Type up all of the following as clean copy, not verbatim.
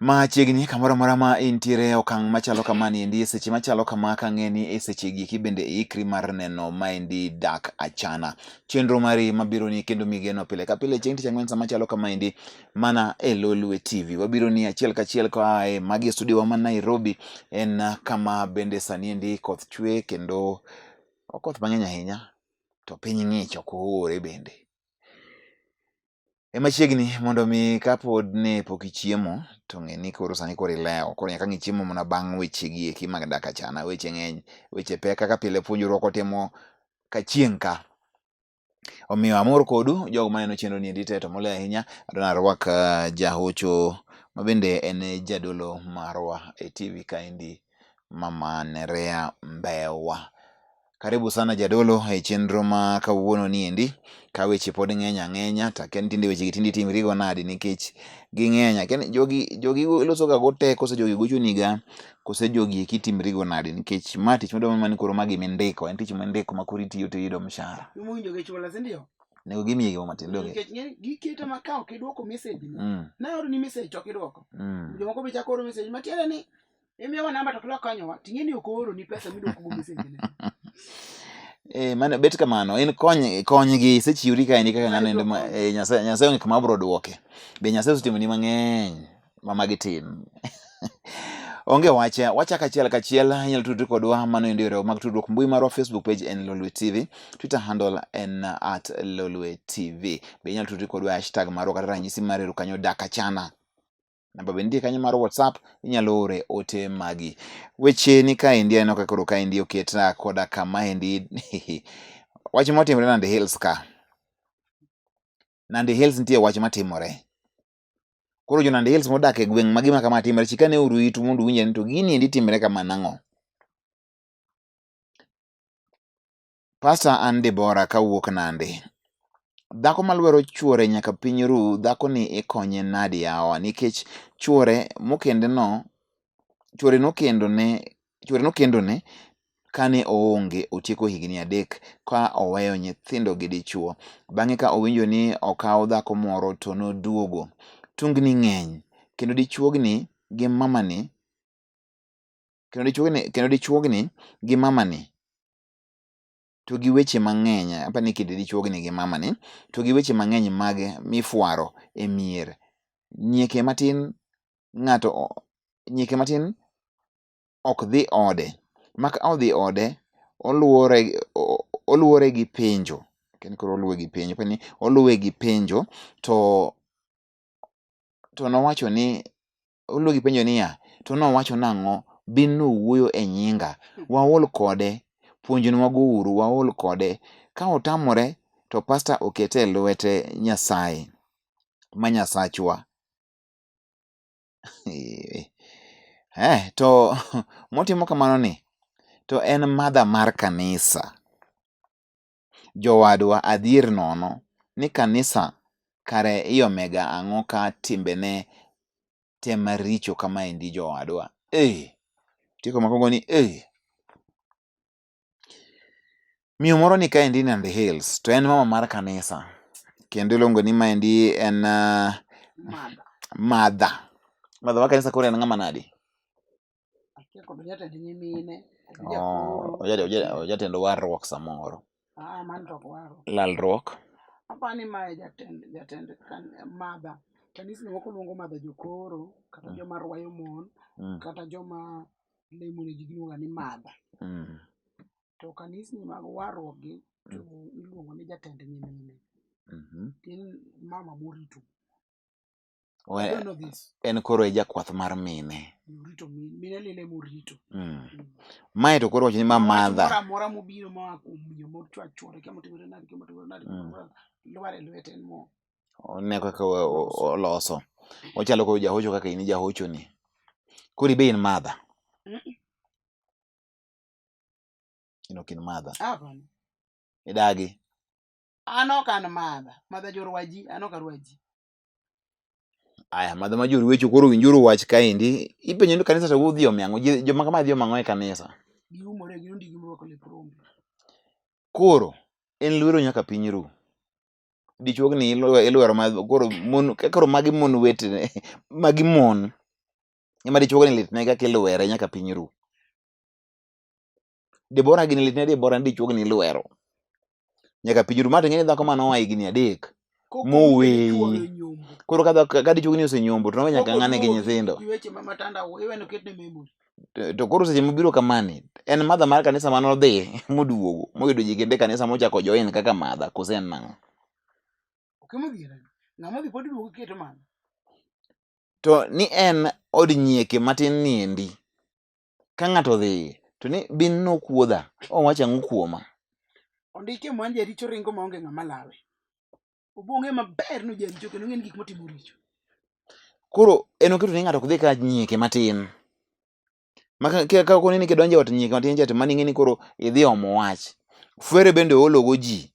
Machiegni kamoro amora ma intiere e okang' machalo kamani endi e seche machalo kama kang'e ni e seche gi eki bende iikri mar neno maendi dak achana. Chenro mari mabiro ni kendo migeno pile ka pile chieng' tich ang'wen sama chalo kamaendi mana e Lolwe TV. Wabiro ni achiel kachiel koa e magi e studio wa ma Nairobi en kama bende sani endi koth chwe kendo ok koth mang'eny ahinya to piny ng'ich ok oore bende. E machiegni mondo mi kapod ne pok ichiemo to ng'e ni koro sani koro ilewo. Koro nyaka ang' ichiemo mana bang' weche gi eki mag dak achana. Weche ng'eny, weche pek kaka pile puonjruok otimo kachieng' ka. Omiyo amor kodu jogo maneno chenro ni endi te to moloyo ahinya adwa narwak jahocho ma bende en jadolo marwa e TV kaendi Mama Nerea Mbewa. Karibu sana jadolo e chenro ma kawuono ni endi ka weche pod ng'eny ang'enya to akia ni tinde weche gi tinde itimrigo nade nikech ging'eny akia ni jogi jogi loso ga go te kose jogi gochoni ga kose jogi eki itimrigo nade nikech ma tich madwa mana ni koro ma gima indiko en tich mindiko ma koro itiyo to iyudo mshahara. Mowinjo gichula si ndio? Nego gimiyi gimoro matin donge? Nikech ng'eni giketa ma ka ok idwoko message ni. Naoro ni message to ok idwoko. Jomoko be chako oro message matiende ni Imiyowa namba to ok idwa konyowa. Ting'e ni ok ooroni pesa midwoko go message ne. Eh, mano bet kamano en kony konygi isechiwri kaendi kaka ng'ano endo ma eh, Nyasaye Nyasaye onge kama biro duoke. Be Nyasaye osetimoni mang'eny ma magi tin. Onge wach, wachako achiel kachiel inyalo tudri kodwa mano endi yore mag tudruok mbui marwa Facebook page en Lolwe TV, Twitter handle en at Lolwe TV. Be inyalo tudri kodwa hashtag marwa kata ranyisi mar ero kanyo dak achana. Namba be nitie kanyo mar WhatsApp, inyalo ore ote magi. Weche ni kaendi aneno ka koro kaendi oket koda kama endi wach motimore Nandi Hills ka. Nandi Hills nitie wach matimore. Koro jo Nandi Hills modak e gweng' ma gima kama timore, chikane uru itu mondo uwinj ni to gini endi timore kama nang'o. Pastor an Deborah kawuok Nandi. Dhako malwero chuore nyaka piny ru, dhako ni ikonye nadi yawa nikech chuore mokende no chuore nokendo ne chuore nokendo ne kane oonge otieko higni adek ka oweyo nyithindo gi dichuo. Bang'e ka owinjo ni okaw dhako moro to noduogo. Tungni ng'eny kendo dichuogni gi mamani kendo dichuogni kendo dichuogni gi mamani to gi weche mang'eny apa ni kind dichuogni gi mamani to gi weche mang'eny mag mifwaro e mier nyieke matin ng'ato nyieke matin ok dhi ode mak odhi ode oluwore oluwore gi penjo kendo koro oluwe gi penjo pani oluwe gi penjo to to nowacho ni oluwe gi penjo niya, to nowacho nang'o? Bin nowuoyo e nyinga. Waol kode. Puonjnwa go uru, waol kode. Ka otamore, to pasta okete e lwete Nyasaye, ma Nyasachwa. Eh, to motimo kamano ni, to en mother mar kanisa. Jowadwa adhier nono ni kanisa kare iomega ang'o ka timbene te maricho kamaendi jowadwa. Eh, tieko makogo ni eh. Miyo moro ni kaendi Nandi Hills to en mama mar kanisa kendo iluongo ni maendi en uh, madha. Madha mar kanisa koro en ng'ama nadi? Akia kod jatend nyimine. Oh, jatend warruok samoro. Ah, mano to ok warruok. Lalruok. Apani mae jatend jatend kan, madha. Kanisni moko luongo madha jokoro kata joma rwayo mon kata joma lemo ne ji giluongo ni madha. To kanisni mag warruok gi to iluongo ni jatend nyimine. Gin mama morito. We, en koro e jakwath mar mine. Orito mine lile morito. Mae to koro wacho ni ma madha. Moro amora mobiro moa kuom miyo mochwachore kama otimore nade kama otimore nade lwar e lwete en mo. Oneno kaka oloso. Ochalo koro jahocho kaka in jahocho ni. Koro ibe in madha. In ok in madha. Hapana. Idagi. An ok an madha. Madha jorwaji, an ok arwaji. Aya, madho ma joruecho koro winjuru wach kaendi. Ipenjo ni kanisa to udhi omi ang'o? Joma kama dhi omo ang'o e kanisa? Giumore gin ondigi morwako lep rombe. Koro en lwero nyaka piny ru. Dichuogni ilwero ma koro mon koro magi mon wetene, magi mon. Ema dichuo ni litne kaka ilwere nyaka piny ru. Debora gini litne Debora ni dichuo ni ilwero. Nyaka piny ru. Ma to ing'e ni dhako mane oa higni 3 Koko moweyi. chuore nyombo. Koro ka dichuo ni osenyombo to nowe nyaka Koko ng'ane gi duogo nyithindo. Gi weche ma matanda iweno ketne memory. To koro seche mobiro kamani, en madha mar kanisa mane odhi moduogo moyudo ji kendo e kanisa mochako join kaka madha kose en nang'o? Ok emodhiera. Ng'ama odhi pod iduogo iketo mano. To ni en od nyieke matin niendi. Ka ng'ato odhi to ni bin nokuodha, owacho ang'o kuoma? Ondike mwan jaricho ringo maonge ng'ama lawe. Obong'e maber ni jaricho kendo ong'e ni gik motimo richo. Koro en oketo ni ng'ato ok dhi ka nyieke matin. Ma ka okoni ni kidonjo e ot nyieke matin cha to mano ing'e ni koro idhi omo wach. Fwere bende oologo ji.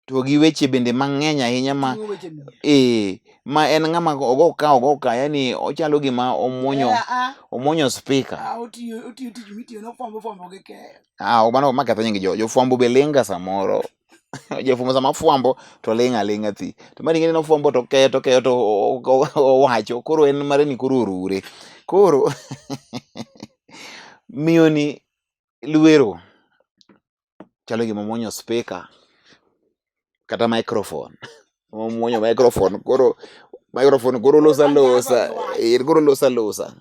To gi weche bende mang'eny ahinya ma Ting'o weche mier. ma en ng'ama ogo ka ogo ka yani ochalo gima omuonyo Eh, ah, omuonyo speaker. ah, otiyo otiyo tich mitiyo nofwambo fwambo gi keyo. Ah, mano ma ketho nying jo jofwambo be linga samoro. Jofwambo sama fwambo to ling' aling'a thi. To mano ing'e ni nofwambo to keyo to keyo to owacho koro en mare ni koro orure. Koro miyo ni lwero chalo gima omuonyo speaker kata microphone. Omuonyo microphone koro microphone koro loso alosa, koro loso alosa.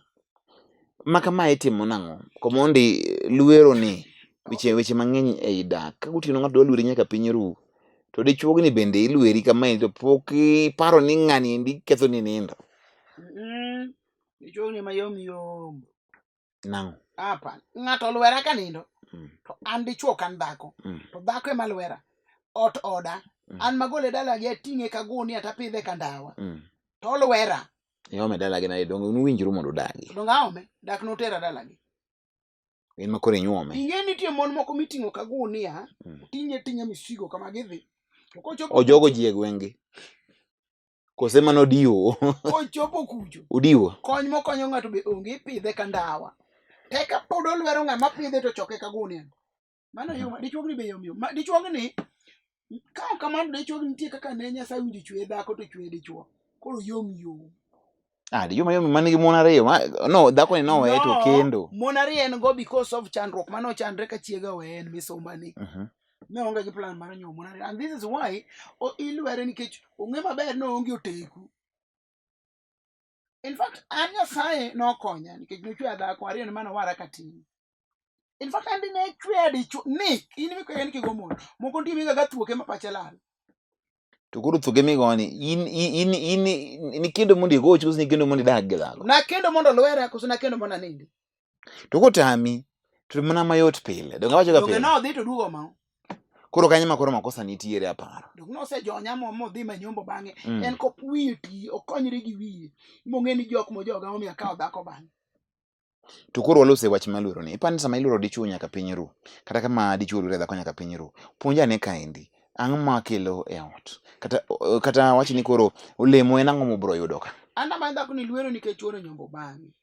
Ma kama itimo nang'o? Komondi lwero ni weche weche mang'eny ei dak. Ka gotieno ng'ato dwa lweri nyaka piny ru. To dichuogni bende ilweri kamae to pok iparo ni ng'ani endi ketho ni nindo. Dichuogni mayom yom. Nang'o? Hapana. Ng'ato olwera ka nindo. To an dichuo ok an dhako. To dhako ema lwera. Ot oda. An magole dalagi ating'e ka gunia tapidhe ka ndawa. To olwera. Iome dalagi nade donge uwinjru mondo udagi. Donge aome? Dak notera dalagi. In ma koro inyuome. Ing'e nitie mon moko miting'o ka gunia, oting'e ting'a misigo kama gidhi. To kochopo Ojogo ji e gweng'gi. Kose mano odiwo. Kochopo kucho. Odiwo. Kony mokonyo ng'ato be onge, ipidhe ka ndawa. Te ka pod olwero ng'ama pidhe to choke ka gunia. Mano yo dichuogni be yom yom. Dichuogni ka ok kamano dichuogni nitie kaka ne Nyasaye winjo chwe dhako to chwe dichuo. Koro yom yom. Ah, dichuo mayom man gi mon ariyo. No, dhako ni noweye to kendo. Mon ariyo en go because of chandruok mane ochandre ka chiege oweye en misumba ni. Ne onge gi plan mar nyuomo mon ariyo. And this is why ilwere nikech ong'e maber ni oonge oteku. In fact, an Nyasaye nokonya nikech nochweya dhako ariyo ni mane owara katin. In fact, an dine chweya dichuo ni in mikweya ni kigo mon. Moko nitie migaga thuoke ma pache lal. To koro thuoke migoni in in in nikendo mondo igoch koso nikendo mondo idag gi dhako? Nakendo mondo olwera koso nakendo mondo anindi? To kotami to mana mayot pile. Donge awacho ga Donge pile. nodhi to duogo ma. Koro kanyo ma koro makosa nitiere aparo. Donge nosejonya modhi ma nyombo bang'e. En kop wiye ti okonyre gi wiye. Mong'e ni jok mojoga omiyo akawo dhako bang'e. To koro walose wach mar luoro ni. Ipani sama iluoro dichuo nyaka piny ru. Kata kama dichuo luoro dhako nyaka piny ru. Puonj ane kaendi. Ang'o ma kelo e ot? Kata wach ni koro olemo en ang'o mobro yudo ka? An ama dhako ni luero nikech chuore nyombo bang'e.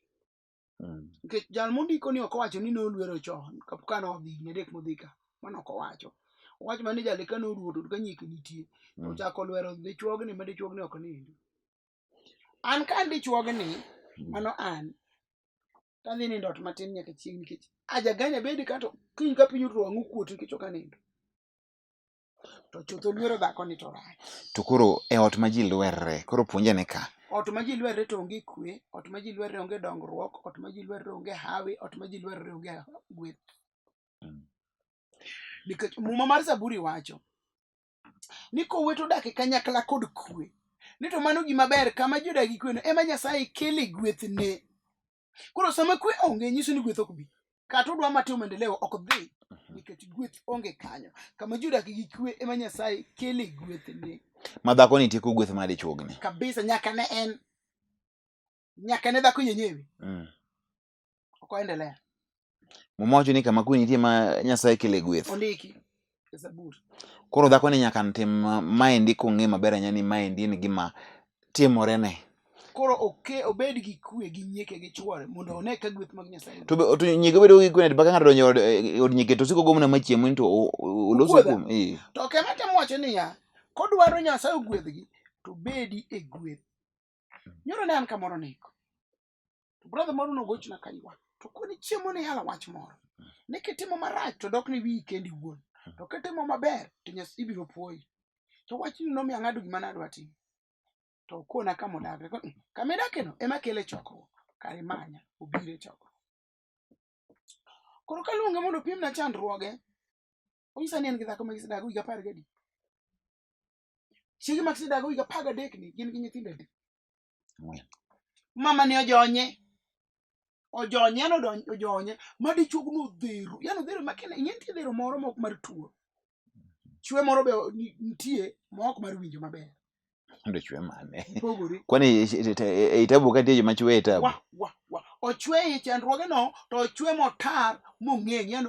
Nikech jal mondiko ni ok owacho ni nolwero chon kapok ka nodhi higni adek modhi ka. Mano ok owacho. Owacho mana ni jali ka noruwo to ka nyike nitie. To ochako lwero dichuogni ma dichuogni ok nindi. An ka an dichuogni, mano an. Tadhi nindo ot matin nyaka chieng' nikech ajaganya bedi ka to kiny ka piny oruo wang'u kuot nikech ok anindo. To chutho luoro dhako ni to rach. To koro e ot ma ji lwerre, koro puonjane ka. Ot ma ji lwerre to onge kwe, ot ma ji lwerre onge dongruok, ot ma ji lwerre onge hawi, ot ma ji lwerre onge gweth. Nikech Muma mar Zaburi wacho ni kowete odak e kanyakla kod kwe, ni to mano gima ber kama ji odak gi kwe no ema Nyasaye kele gwethne. Koro sama kwe onge nyiso ni gweth ok bi. Kata odwa matimo maendeleo ok dhi nikech gweth onge kanyo. Kama ji odak gi kwe ema Nyasaye kele gwethne. Ma dhako ni tieko gweth mar dichuogni. Kabisa nyaka ne en. Nyaka ne dhako yenyewe. Ok oendelea. Muma wacho ni kama kwe nitie ma Nyasaye kele gweth. Ondiki e Zaburi. Koro dhako ni nyaka tim maendi kong'e maber ahinya ni maendi en gima timore ne. Koro oke obed gi kwe gi nyieke gi chuore mondo one ka gweth mag Nyasaye. To to nyieke bedo gi kwe nade baka ng'ato donjo e od nyieke to osiko gomna machiemo ni to oloso Okuodha. kuom. To ok ema temo wacho niya, kodwaro Nyasaye ogwedhgi to bedi e gweth. Nyoro ne an kamoro niko. To brother moro nogochna ka ywak. To koni chiemo ne yala wach moro. Ni kitimo marach to dok ni wiyi kendi iwuon. To kitimo maber to Nyasaye ibiro puoyi. To wachni nomiyo ang'ado gima nadwa timo. To okona kama odake. Kama idakeno ema kele chokruok. Kar imanya, obiro e chokruok. Koro kaluonge mondo opimna chandruoge, onyisa ni en gi dhako ma gisedago higa 13. Chiege ma gisedago higa 13 ni gin gi nyithindo adi? Ang'wen. Mama ni ojonye. Ojonye, en ojonye. Ma dichuog nodhero. Yani odhero ma kine, ing'e nitie dhero moro mok mar tuo. Chwe moro be nitie ma ok mar winjo maber. Mondo chwe mane? Pogore. Kwani e tabu ka nitie joma chwe e tabu? Wa, wa, wa. Ochwe e chandruoge no to ochwe motar mong'eny. Yani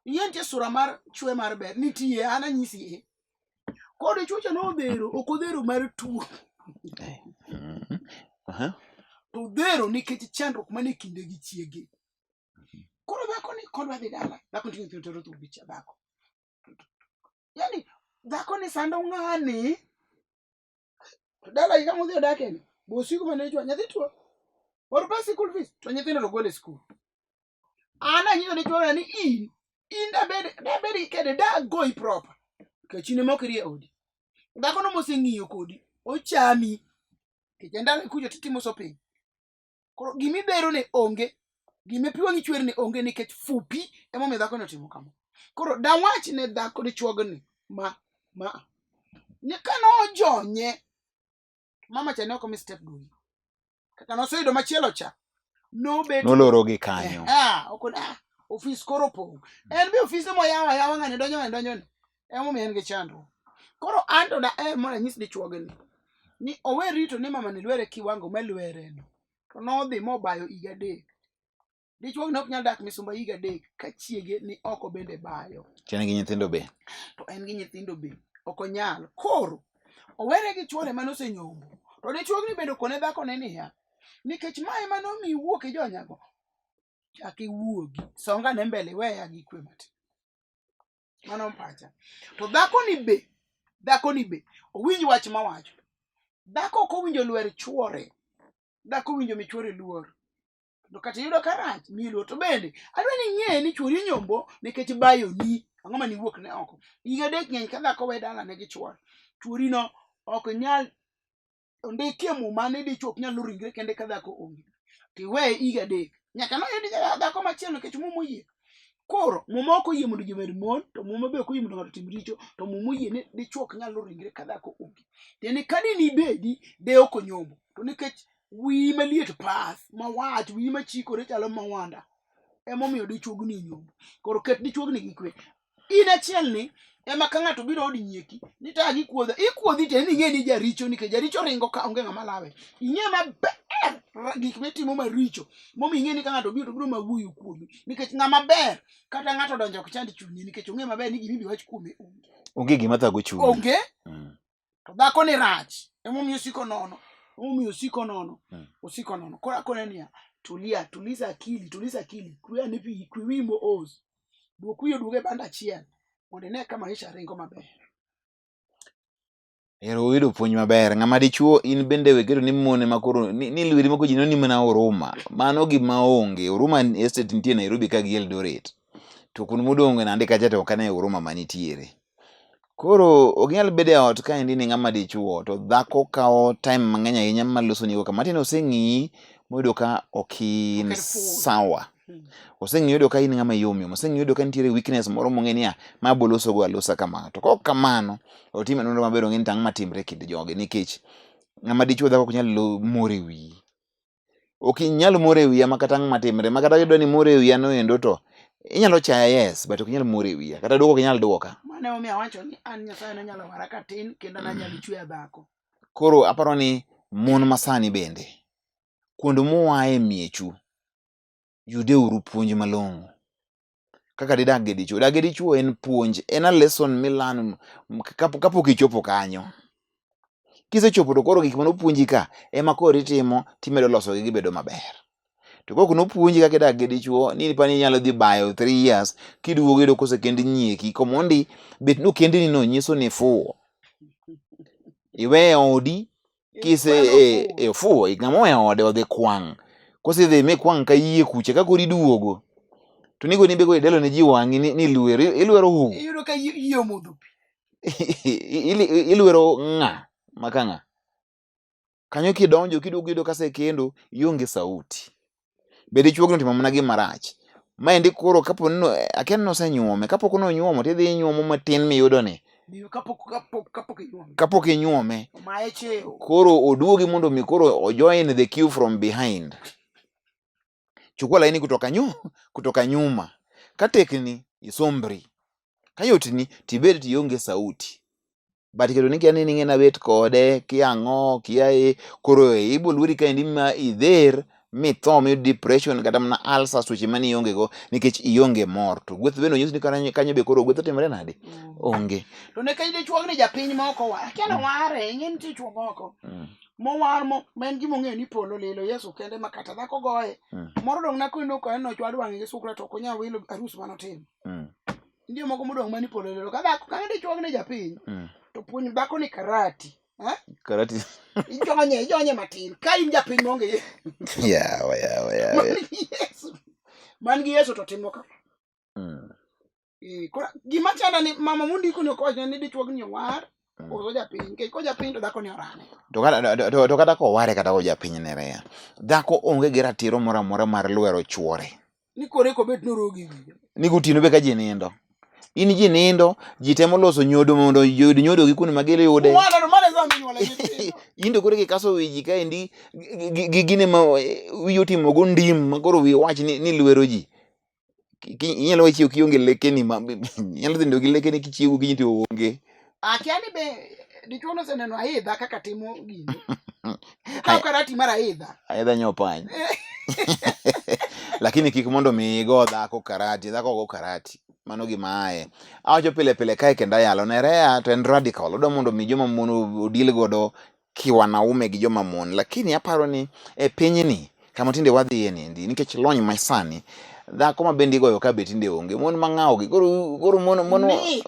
ing'e nitie sura mar chwe mar ber. Nitie, an anyisi e. Koro dichuo cha nodhero, ok odhero mar tuo. To odhero nikech chandruok mane kinde gi chiege. Koro dhako ni kodwa dhi dala, dhako nitie nyithindo tero thumbi cha dhako. Yani dhako ni sando ng'ani. To dala gi kama odhi odake ni, bo osiko mana ichwa, nyathi tuo. Or pesa school fees, to nyithindo to gol e school. An anyiso dichuo ni in dabed gi kede da goyi proper. Nikech in ema ok irie odi. Dhako no moseng'iyo kodi, ochami. Nikech en dala kucho titimo shopping. Koro gima ibero ne onge, gima pi wang'i chwer ne onge nikech fupi emomiyo dhako ni otimo kama. Koro dawach ne dhako dichuogni ma ni kane ojonye mama cha ne ok omi step dugi. Kaka noseyudo machielo cha nobet Noloro gi kanyo. Ok ofis koro opong'. En be ofise moyawo ayawa ng'ani donjo ng'ani donjo ni. Emomiyo en gi chandruok. Koro an to daher mondo anyis dichuogni ni owe rito ni mama ni lwere kiwango malwere no. To nodhi mobayo higa 3. Dichuogni ok nyal dak misumba higa 3 ka chiege ni oko bende bayo. To en gi nyithindo be. To en gi nyithindo be. Ok onyal. Koro owere gi chuore mane osenyombo. To dichuogni bende okone dhakone niya, nikech ma ema nomiyo iwuok ijonyago, chak iwuogi. Songa ne mbele iweya gi kwe matin. Mano pacha. To dhako ni be owinj wach mawacho. Dhako ok owinjo lwer chuore. Dhako owinjo mi chuore luor. To kata iyudo ka rach, miyi luor. To bende, adwa ni ing'e ni chuori nyombo nikech bayoni. Ang'o mane iwuok ne oko? Higa 3 ng'eny ka dhako we dalane gi chuore. Chuori no ok nyal ondikie muma ni dichuo ok nyal loro ringre kende ka dhako onge. To iweye higa 3. Nyaka noyud dhako machielo nikech muma oyie. Koro muma ok oyie mondo ji omed mon, to muma be ok oyie mondo ng'ato otim richo, to muma oyie ni dichuo ok nyal loro ringre ka dhako onge. Tiende ka dine ibedi, de ok onyombo. To nikech wiyi maliet pas, mawach, wiyi machikore chalo mawanda, emomiyo dichuogni onyombo. Koro ket dichuogni gi kwe. In achiel ni ema ka ng'ato biro odi nyieki, ni ta gikuodha, ikuodhi to en ing'e ni jaricho nikech jaricho ringo ka onge ng'ama lawe. Ing'e maber gik mitimo maricho, momiyo ing'e ni ka ng'ato obiro to biro mawuoyo kuomi. Nikech ng'ama ber, kata ng'ato odonjo ok chand chunye nikech ong'e maber ni gima ibi wach kuome onge. Onge gima thago chunye. Onge. To dhako ni rach, emomiyo osiko nono. Emomiyo osiko nono. Osiko nono. Koro akone niya, tulia, tuliza akili, tuliza akili. Kwe ane pi, kwe wiyi moos. Duok wiyi oduog e band achiel mondo ine ka maisha ringo maber. Ero uyudo puonj maber. Ng'ama dichuo in bende we keto ni mon ema koro ni lweri moko ji neno ni mana Huruma. Mano gima onge. Huruma estate nitie Nairobi ka gi Eldoret. To kuond modong' e Nandi kacha to ok ane Huruma manitiere. Koro ok inyal bedo e ot kaendi ni ng'ama dichuo to dhako kawo time mang'eny ahinya maloso nigo kama tiende oseng'iyi moyudo ka ok in Ok en full. sawa. Oseng'iyi oyudo ka in ng'ama yom yom. Oseng'iyi oyudo ka nitiere weakness moro mong'e niya ma boloso go alosa kama. To kok kamano otime nonro maber ong'e ni to ang'o matimre e kind jogi nikech ng'ama dichuo dhako ok nyal mor e wiyi. Ok inyal mor e wiya makata ang' matimre makata iyudo ni mor e wiya no endo to inyalo chaya yes but ok inyal mor e wiya kata duoko ok inyal duoka. Mano emomiyo awacho ni an Nyasaye nonyalo wara katin kendo an anyalo chweya dhako. Koro aparo ni mon masani bende kuond muaye miechu yudeuru puonj malong'o kaka didak gi dichuo. Dak gi dichuo en puonj, en a lesson milearn kapok ichopo kanyo. Kisechopo to koro gik mane opuonji ka ema koro itimo timedo losogi gibedo maber. To kok nopuonji kaka idak gi dichuo ni ipani inyalo dhi bayo 3 years kiduogo iyudo kosekend nyieki komondi bet nokendni no nyiso ni ifuwo. Iweyo odi kise e ofuwo ng'ama oweyo ode odhi kwang'. Kosedhi mikwang' ka yie kucha ka koro iduogo to nigo ni bego idelo ne ji wang'i ni, ni lwero ilwero hu Iyudo ka yie yie omodho pi. Ilwero ng'a maka ng'a kanyo kidonjo kiduogo iyudo kasekendo ionge sauti be dichuogno otimo mana gima rach maendi koro kapo ni akia ni nosenyuome kapok nonyuomo tidhi inyuomo matin miyudo ni Miyo kapok kapok kapok inyuome. kapok inyuome Omaye cheo. koro oduogi mondo mi koro ojoin the queue from behind chukua laini kutoka nyu kutoka nyuma ka tekni isombri ka yotni tibed tionge sauti but keto ni kia ni ning'e nabet kode kia ang'o kia e koro e ibo luori kaendi ma idher mitho miyud depression kata mana ulcers tuoche mane ionge go nikech ionge mor to gweth bende onyisi ni kanyo kanyo be koro gweth otimore nade onge To ne ka dichuog ni japiny moko wa. Akia ni ware, ing'e nitie chuo moko. Mowar mo ma en gima ong'eyo ni polo lilo Yesu kende ma kata dhako goye. Moro dong' na kweno ka en ochwad wang'e gi sukra to ok onyal wilo arus manotimo. Nitie moko modong' mani polo lilo. Ka dhako ka dichuog ni japiny to puonj dhako ni karati. Eh? Karati. Ijonye, ijonye matin. Ka in japiny maonge Yesu. Yawa, yawa, yawa. Man gi Yesu. Man gi Yesu to timo kama. Eh, koro gima chanda ni mama mondiko ni ok wachna ni dichuog ni owar koso japiny nikech kojapiny to dhako ni orane. To kata to kata koware kata kojapiny ne reya. Dhako onge gi ratiro moro amora mar lwero chuore. Ni kore kobet norogi wiye. Ni gotieno be ka ji nindo. In ji nindo, ji temo loso nyodo mondo oyud nyodo gi kuonde ma giyude. Mwana to mano e sama inyuole nyithindo. In to koro kikaso wi ji kaendi gi gine ma wiyi otimo go ndim ma koro wiyi wach ni lwero ji. Inyalo we chiew kionge lekeni ma inyalo dhi nindo gi lekeni kichiew gokinyi to onge. Akia ni be dichuo noseneno aidha kaka timo gini. Okaw karati mar aidha. Aidha nyopany. Lakini kik mondo mi igo dhako karati, dhako go karati. Mano gima aye. Awacho pile pile kae kendo ayalo Nerea to en radical. Odwa mondo mi joma mon odil godo kiwanaume gi joma mon. Lakini aparo ni e pinyni kama tinde wadhiye ni endi nikech lony masani dhako ma bende igoyo ka be tinde onge mon mang'awo gi koro koro mon mon Ni.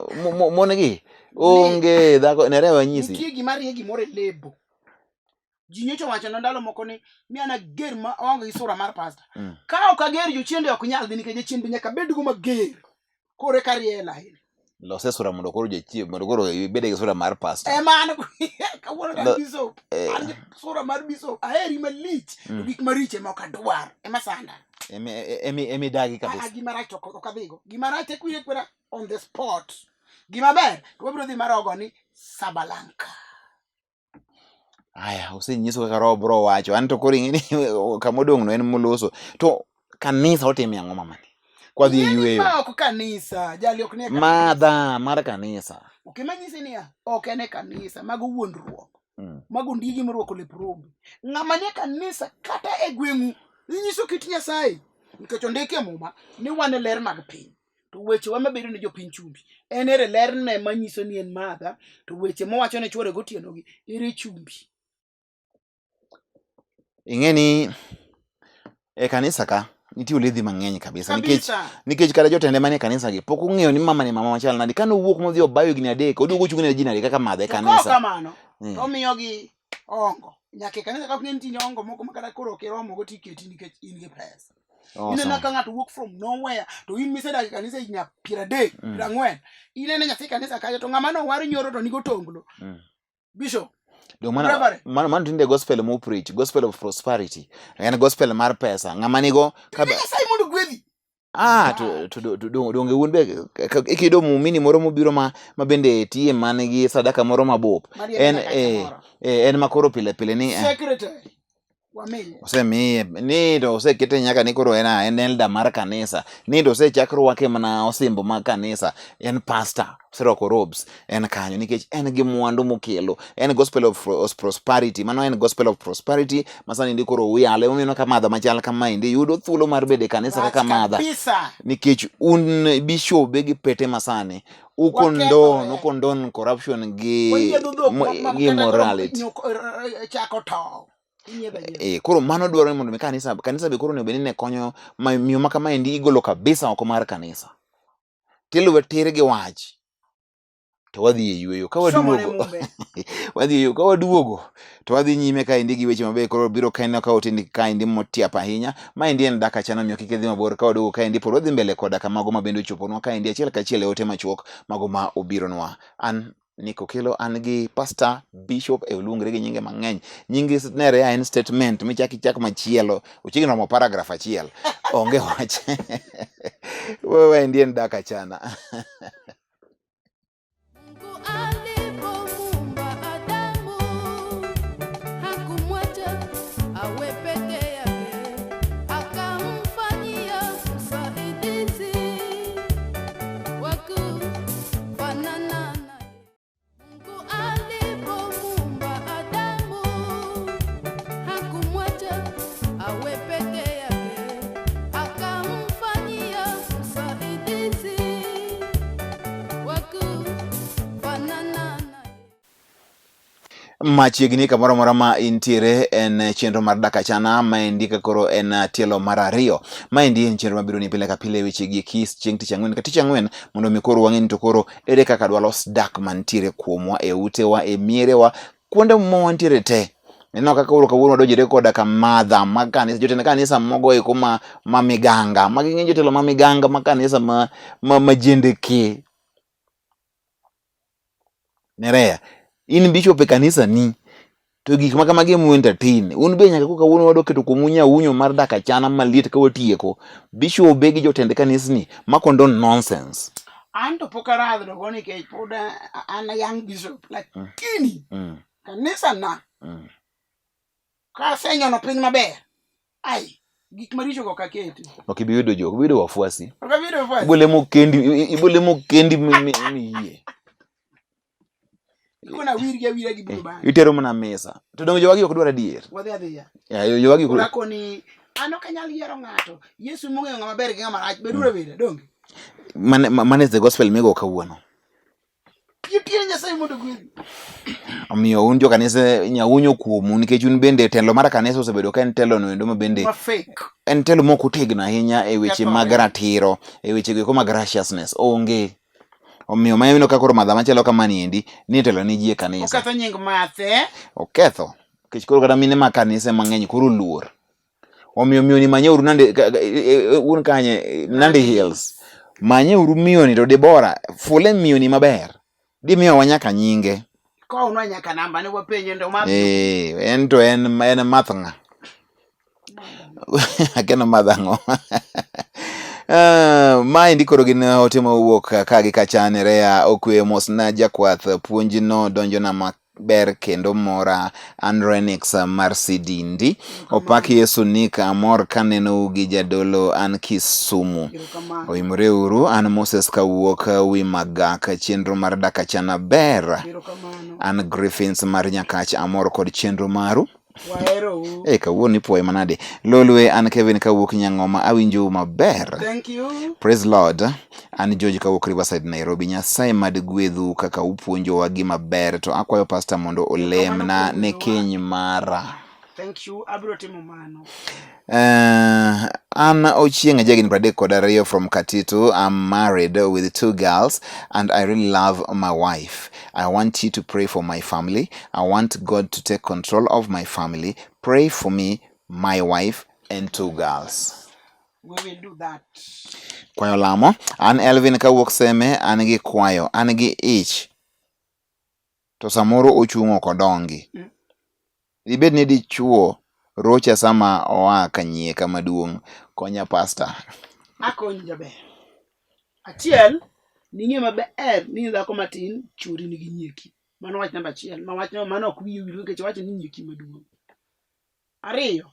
mon gi onge dhako Nerea wanyisi Nitie gima rie gimoro e lebo. Ji nyocha owacho ndalo moko ni mi an ager ma aonge gi sura mar pasta. Ka ok ager jochiende ok nyal dhi nikech jachien be nyaka bed go mager. Koro eka rie e line. Lose sura mondo koro jachien mondo koro ibed gi sura mar pasta. Ema an kawuono to an bishop. An gi sura mar bishop. Aheri malich. To gik maricho ema ok adwar. Ema sanda. Emi emi emi dagi kabisa. Gima rach to ok adhigo. Gima rach ekwire kwera on the spot. Gima ber to wabiro dhi marogo ni Sabalanka. Aya, osenyiso kaka roho bro wacho. An to koro ing'e ni kama odong' no en moloso. To kanisa otime ang'o mamani? Kwadhi e yueyo. Ma ok kanisa, jali ok nie kanisa. Madha mar kanisa. Ok ema nyisi niya, ok en e kanisa, mago wuondruok. Mago ndigi morwako lep rombe. Ng'ama nie kanisa kata e gweng'u, inyiso kit Nyasaye. Nikech ondiki e muma ni wan e ler mag piny. To wechewa mabedo ne jopiny chumbi. En ere lerne manyiso ni en madha, to weche mowacho ne chwore gotieno gi, ere chumbi. Ing'e ni e kanisa ka nitie oledhi mang'eny kabisa nikech Kabisa. nikech kata jotende manie kanisa gi pok ong'eyo ni mama ni mama machal nade kane owuok modhi obayo higni adek oduogo ochung' ne ji nade kaka madhe e To kaok kanisa kamano, to omiyogi ongo. Nyaka e kanisa ka ok ng'e nitie ongo moko ma kata koro ok iromogo tiketi nikech in gi pesa. Oh, Ineno sawa. ka ng'ato wuok from nowhere to in misedak e kanisa higni 30, 40. Ineno nyathi kanisa kacha to ng'ama nowar nyoro to nigo tonglo. Bishop. Dong mano Reverend. mano mano tinde gospel mo preach, gospel of prosperity. En gospel mar pesa. Ng'ama nigo ka Nyasaye mondo gwedhi. Ah, to to to donge un be ikiyudo muumini moro mobiro ma ma bende tiye man gi sadaka moro mabup. En eh, en ma koro pile pile ni Secretary. Wamiye. Osemiye ni to osekete nyaka ni koro en en elder mar kanisa ni to osechak rwake mana osimbo mag kanisa en pastor oserwako robes en kanyo nikech en gi mwandu mokelo en gospel of prosperity mano en gospel of prosperity ma sani ndi koro uyale omiyo ka madha machal kamaendi yudo thuolo mar bedo e kanisa kaka madha nikech un bishobe gi pete masani ukondon ukondon corruption gi gi morality chako tow Eh, koro mano dwaro ni mondo mi kanisa kanisa be koro onego bed ni ne konyo miyo ma kamaendi igolo kabisa oko mar kanisa tiluwe tir gi wach. To wadhi e yueyo ka waduogo. Wadhi e yueyo ka waduogo to wadhi nyime kaendi gi weche mabeyo koro biro kaeno ka otendi kaendi motiap ahinya. Maendi en Dak Achana omiyo kik idhi mabor ka waduogo kaendi pod wadhi mbele koda kamago ma bende ochoponwa kaendi achiel kachiel e ote machuok mago ma obironwa. An Nick Okello an gi Pastor Bishop e oluongre gi nyinge mang'eny. Nyinge nere en statement michak ichak machielo ochiegni romo paragraph achiel. Onge wach. Wewe ndiye en Dak Achana. Mungu alipomuumba Adamu hakumwacha awe peke yake, akamfanyia msaidizi wa kufanana naye. Mungu alipomuumba Adamu hakumwacha awe peke yake, akamfanyia msaidizi wa kufanana naye. Machiegni kamoro amora ma intiere en chenro mar Dak Achana maendi ka koro en tielo mar ariyo. Maendi en chenro mabiro ni pile ka pile weche gi eki chieng' tich ang'wen ka tich ang'wen mondo mi koro wang'e ni to koro ere kaka dwalos dak mantiere kuomwa e utewa e mierewa kuonde ma wantiere te. Ineno kaka koro kawuono wadonjore koda ka madha mag kanisa, jotend kanisa mogo eko ma, ma miganga, magi ng'eny jotelo ma miganga ma kanisa ma, ma, ma jendeke. Nerea, in bishop e kanisa ni to gik ma kamagi ema entertain. Un be nyaka koro kawuono wadwa keto kuomu nyawunyo mar dak achana maliet ka watieko. Bishobe gi jotend kanisni ma condone nonsense. An to pok aradhro go nikech pod an a young bishop lakini kanisa na kasenyono piny maber ai gik maricho go kaketi. Ok ibi yudo jo, ok ibi yudo wafuasi. Ok abi yudo wafuasi. Ibo lemo kendi, ibo lemo kendi miyie. Ikona wir gi awira gi bulu bang'. Itero mana mesa. To donge jowagi ok dwar adier? Wadhi adhiya. Ya, jowagi ok dwar. Koni an ok anyal yiero ng'ato. Yesu mong'eyo ng'ama ber gi ng'ama rach. Beduru abeda, donge? Mane mane is the gospel migo kawuono. Nitie Nyasaye mondo ogwedhi. Omiyo un jo kanisa nyaunyo kuomu nikech un bende telo mar kanisa osebedo ka en telo no endo ma bende Ma fake. en telo mok otegno ahinya e weche Kethore. mag ratiro, e weche go eko mag righteousness onge. Omiyo ma ineno ka koro madha machalo kamani endi ni telo ni ji e kanisa. Oketho nying Mathe. Oketho. Nikech koro kata mine ma kanise mang'eny koro oluor. Omiyo miyo ni manyeuru Nandi un kanye Nandi Hills. Manyeuru miyo ni to Debora fule miyo ni maber. Dimiyowa nyaka nyinge. Kownwa nyaka namba ne wapenje ndo ma. Eh, en to en en math ng'a. Akia nomadho ang'o. Maendi koro gin ote mowuok ka gi kacha Nerea okwe mosna jakwath puonj no donjona maber kendo mora an Renix mar Sidindi. Opak Yesu Nick amor kanenou gi jadolo an Kisumu. Oimore uru an Moses kawuok wi Magak chenro mar dak achana ber. An Griffins mar Nyakach amor kod chenro maru. Waherou. Eh, kawuono ipuoye manade. Lolwe an Kevin kawuok Nyang'oma awinjou maber. Thank you. Praise Lord. An George kawuok Riverside Nairobi. Nyasaye mad gwedhu kaka upuonjowa gima ber to akwayo pastor mondo olemna ne keny mara. Thank you. Abiro timo mano. An Ochieng' ajahigni 32 from Katitu. I'm married with 2 girls and I really love my wife. I want you to pray for my family. I want God to take control of my family. Pray for me, my wife, and 2 girls. We will do that. Kwayo lamo. An Elvin kawuok Seme, an gi kwayo, an gi ich. To samoro ochung' ok odongi. Dibed ni dichuo rocha sama oa kanyieka maduong'. Konya pastor. Akonyi jaber. Achiel, ning'e maber ni dhako matin chuori nigi nyieki. Mano wach namba achiel. Ma wach mano ok wiyi owil nikech owacho ni nyieki maduong'. Ariyo,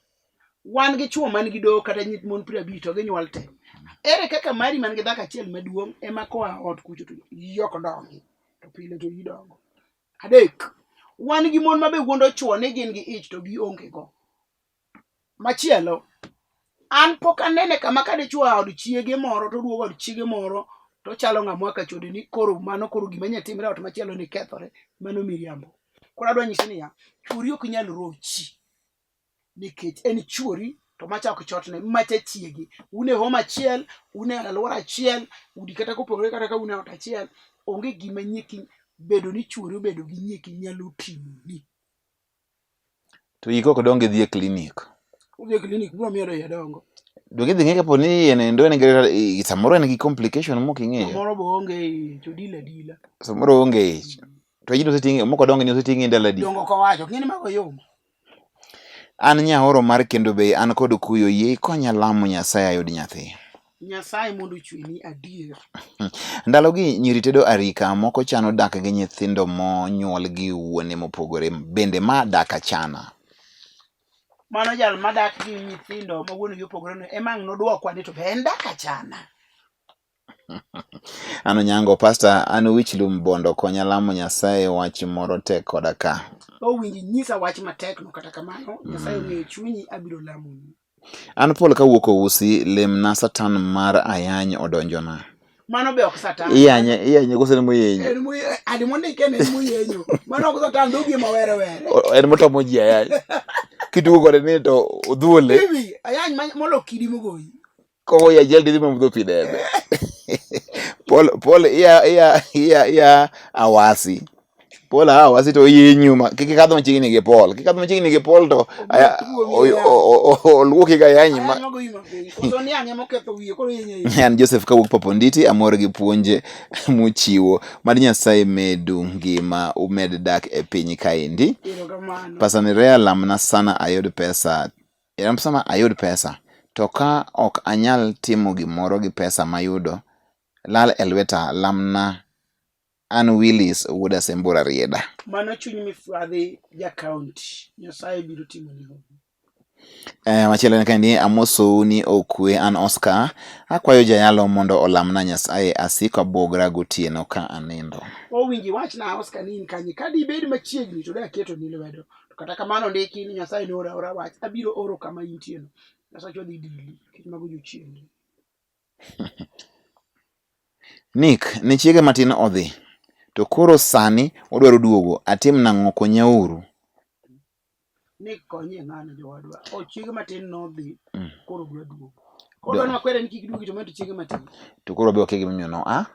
wan gi chuo man gi doho kata nyith mon 50 to ginyuol te. Ere kaka mari man gi dhako achiel maduong' ema koa ot kucho to iyi ok dongi to pile to iyi dongo. Adek, wan gi mon ma be wuondo chuo ni gin gi ich to gionge go. Machielo, an pok anene kama ka dichuo oa od chiege moro to oduogo od chiege moro to chalo ng'ama ka chode ni koro mano koro gima nya timre ot machielo ni kethore, mano miriambo. Koro adwa nyisi niya, chuori ok nyal rochi nikech en chuori to macha ok chotne, macha chiegi. Un e home achiel, un e alwora achiel, udi kata kopogore kata ka un e ot achiel, onge gima nyieki. Bedo ni chuori obedo gi nyieki nyalo timoni. To iyi kok dongo idhi e klinik. Udhi e klinik biro miyo iye dongo. Donge idhi ng'e kapo ni iye nendo en gi samoro en gi complication mok ing'eyo. Samoro be oonge ich, odila adila. Samoro oonge ich. To ijni oseting'i mok odongo ni oseting'i ndalo adi? Dongo kowacho, ok ing'e ni mago yom. An nyaoro mar kendo be an kod kuyo yie ikonya lamo Nyasaye ayud nyathi. Nyasaye mondo ochweni adier. Ndalogi nyiri tedo arika, moko chano dak gi nyithindo monyuol gi wuone mopogore, bende ma dak achana. Mano jal madak gi nyithindo ma wuon gi opogore no ema ang' nodwokwa ni to be en dak achana. An Onyango, Pastor, an wich lum bondo konya lamo Nyasaye wach moro tek koda ka. Owinji nyisa wach matek no kata kamano Nyasaye ong'eyo chunyi abiro lamoni. An Paul kawuok Ousi, lemna Satan mar ayany odonjona. Mano be ok Satan. Iyanye, iyanye koso en moyenyo? En moyenyo, adi mondike en moyenyo. Mano ok Satan, dhogi ema were were. En motomo ji ayany. Kitugo kode ni to odhuole. Bibi, ayany molo kidi mogoyi. Kogoyi achiel tidhi mamodho pi debe. Paul, Paul iya iya iya iya awasi. Paul a awasi to yenyu ma kik ikadh machiegni gi Paul. Kik ikadh machiegni gi Paul to oluoki ga yanyi ma. An Joseph kawuok Paponditi amor gi puonje muchiwo. Mad Nyasaye medu ngima umed dak e piny kaendi. Pastor Nerea lamna sana ayud pesa. Lamna sana ayud pesa. To ka ok anyal timo gimoro gi pesa mayudo lal e lweta lamna An Willis wuod Asembura Rieda. Mano chuny mifwadhi ja county. Nyasaye biro timo ni hono. Machielo en kaendi amosou ni okwe an Oscar akwayo jayalo mondo olamna Nyasaye asiko abuogra gotieno ka anindo. Owinji wachna Oscar ni in kanye ka dibed machiegni to daketo ni lwedo. To kata kamano ndiki ni Nyasaye noora ora wach abiro oro kama intieno. Nyasacha odhi dili nikech mago jochiende. Nick, ne chiege matin odhi, to koro sani odwaro duogo, atim nang'o konyauru? Nick konye ng'ano jowadwa. O chiege matin nodhi, koro dwa duogo. Koro dwa ni wakwere ni kik duogi to mano to chiege matin. To koro be wakia gimomiyo no a?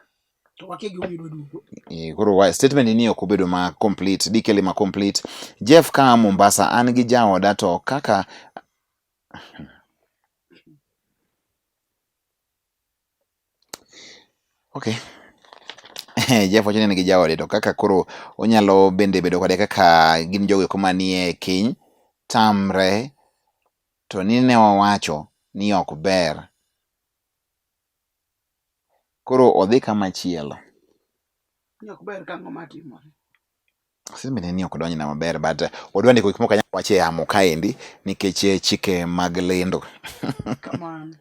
To wakia gimomiyo dwa duogo. E, koro wa statement ni ok obedo ma complete, dikele ma complete. Jeff ka Mombasa an gi jaoda to kaka Okay. Jeff wacho ni en gi jaode to kaka koro onyalo bende bedo kode kaka gin jogo eko manie keny tamre to ni ne owacho ni ok ber. Koro odhi kama chielo. Ni ok ber ka ang'o matimore. Asemene ni ok donjna maber but odwa ndiko gik moko anyal wacho e yamo kaendi nikech chike mag lendo. Kamano.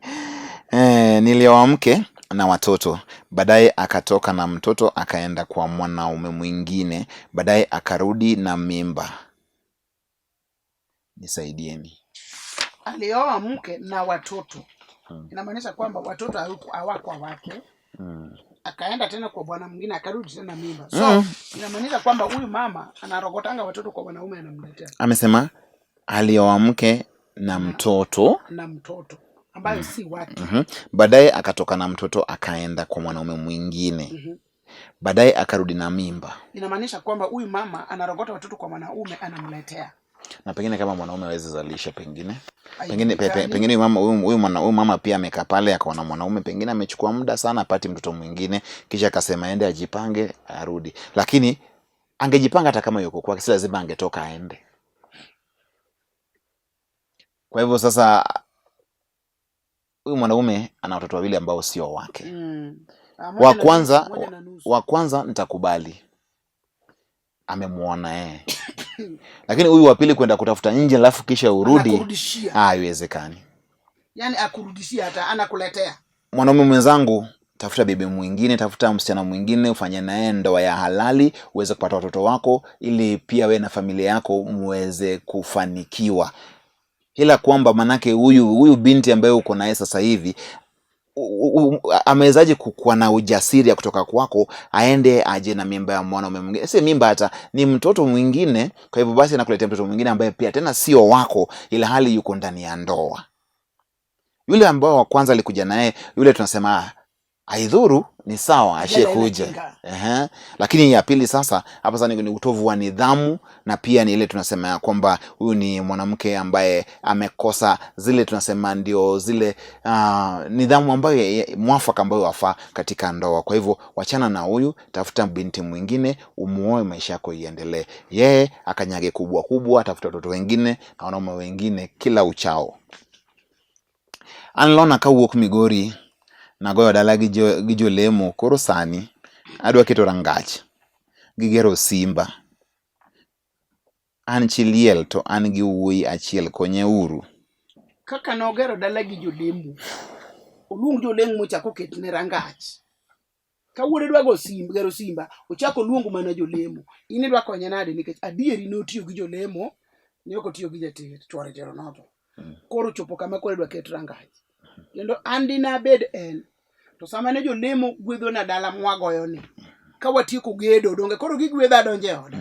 Nilioa mke na watoto, baadaye akatoka na mtoto akaenda kwa mwanaume mwingine, baadaye akarudi na mimba. Nisaidieni. Alioa mke na watoto. Inamaanisha kwamba watoto hawakuwa wake. Akaenda tena kwa bwana mwingine akarudi tena mimba. So inamaanisha kwamba huyu mama anarogotanga watoto kwa wanaume anamletea. Amesema alioa mke na mtoto. Na mtoto ambayo si wake. Baadaye akatoka na mtoto akaenda kwa mwanaume mwingine. Baadaye akarudi na mimba. Inamaanisha kwamba huyu mama anarogota watoto kwa mwanaume anamletea. Na pengine kama mwanaume hawezi zalisha pengine. Ai, Pengine, gani? pengine mama, huyu, huyu mwana, huyu mama pia amekaa pale akaona mwanaume pengine amechukua muda sana apati mtoto mwingine kisha akasema aende ajipange arudi. Lakini angejipanga hata kama yuko kwake, si lazima angetoka aende. Kwa hivyo sasa huyu mwanaume ana watoto wawili ambao sio wake. Moja na nusu. Wa kwanza nitakubali. Amemuona yeye. Lakini huyu wa pili kwenda kutafuta nje alafu kisha urudi, Anakurudishia. haiwezekani. Yaani akurudishia hata anakuletea. Mwanaume mwenzangu, tafuta bibi mwingine, tafuta msichana mwingine, ufanye naye ndoa ya halali, uweze kupata watoto wako ili pia wewe na familia yako muweze kufanikiwa. Ila kwamba manake huyu binti ambaye uko naye sasa hivi amewezaje kukuwa na ujasiri ya kutoka kwako aende aje na mimba ya mwanaume mwingine? Si mimba hata ni mtoto mwingine. Kwa hivyo basi anakuletea mtoto mwingine ambaye pia tena sio wako, ila hali yuko ndani ya ndoa. Yule ambao wa kwanza alikuja naye, yule tunasema Aidhuru ni sawa ashekuja. Ehe. Lakini ya pili sasa hapa sasa ni utovu wa nidhamu na pia ni ile tunasema ya kwamba huyu ni mwanamke ambaye amekosa zile tunasema ndio zile nidhamu ambayo mwafaka ambayo wafaa katika ndoa. Kwa hivyo wachana na huyu, tafuta binti mwingine umuoe, maisha yako iendelee. Yeye akanyage kubwa kubwa, tafuta watoto wengine na wanaume wengine kila uchao. An Lona kawuok Migori nagoyo dala gi jo, gi jolemo koro sani adwa keto rangach gi gero simba. An chi liel to an gi wuoyi achiel konye uru. Kaka nogero dala gi jolemo, oluong jolemo mochak oketne rangach. Ka wuode dwa go simba, gero simba, ochak oluong mana jolemo. In idwa konye nade nikech adieri notiyo gi jolemo, ne ok otiyo gi jater, chwore tero notho. Koro ochopo kama koro idwa ket rangach. Kendo an dinabed en, to sama ne jolemo gwedhona dala mwagoyo ni, ka watieko gedo, donge koro gigwedha adonjo e oda.